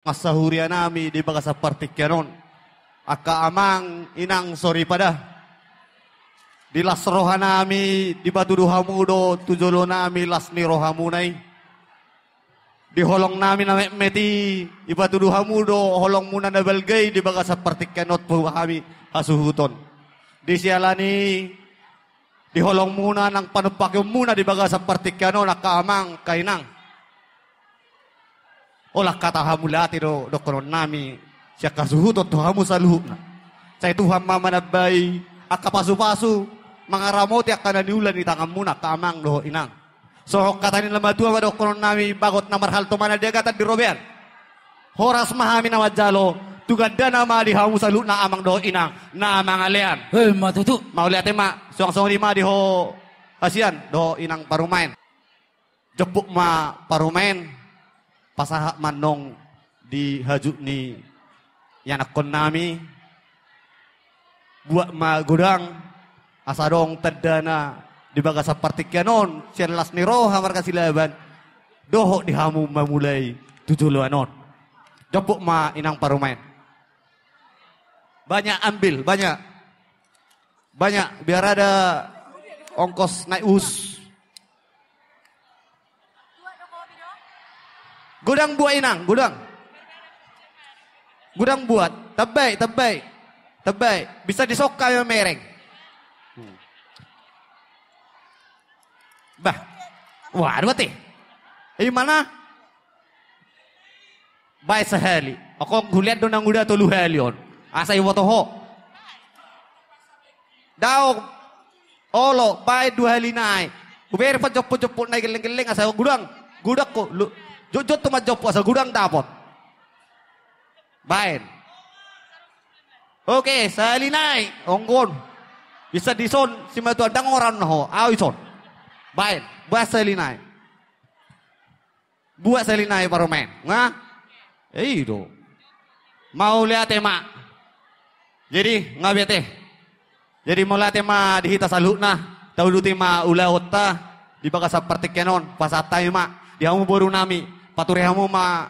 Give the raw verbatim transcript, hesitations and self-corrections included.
Mansai huria nami di bagasan partingkian on. Angka amang inang soripada. Di las roha nami dipatudu hamu do tu jolo nami las ni rohamuna i. Di holong nami na metmet i, dipatudu hamu do holongmuna na balga i di bagasan partingkian on tu hami hasuhuton. Di siala ni i, di holongmuna nang panumpakonmuna di bagasan partingkian on angka amang, angka inang. Holan hata hamauliate do dohonon nami sian hasuhuton tu hamu saluhutna. Sai Tuhan ma manambai angka pasupasu, mangaramoti angka na niula ni tanganmuna angka amang dohot inang. Songon hata ni na matua ma dohonon nami, bagot na marhalto ma na di agatan di robean. Horas ma hami na manjalo, tu gandana ma di hamu saluhutna amang dohot inang na mangalean. Emma tutu. Mauliate ma, suang songon i ma di ho hasian dohot inang parumaen. Jomput ma parumaen, pasahat ma annon di hajut ni ianakhon nami. Buat ma godang, asa adong tandana di bagasan partingkian on sian las ni roha marga Silaban dohot di hamu mamulai tu joloan on. Jomput ma inang parumaen. Banyak ambil, banyak. Banyak, biar ada ongkos naik bus. Godang buat inang, godang. Godang buat, tambai, tambai. Tambai, bisa disongka ya mereng. Hmm. Bah. Wah, ada mati. Di mana? Baen sahali. Angkon hulean do na nguda tolu hali on. Asa iboto ho. Daong. Olo, baen dua hali nai. Hubere panjomput-jomput nai gelleng-gelleng asa godang. Godang ho. Lu, jotjot tu manjomput asa godang dapot. Baen. Oke, sahali nai. Angkon. Bisa dison, simatua ndang oran ho. Au ison. Baen. Baen sahali nai. Buat sahali nai parumaen. Nga? Eh, i do. Mauliate ma. Jadi, nga be ate. Jadi, mauliate ma di hita saluhutna. Tauduti ma ulaonta di bagasan partingkian on. Pasahat hami ma. Di hamu boru nami. Pature hamu ma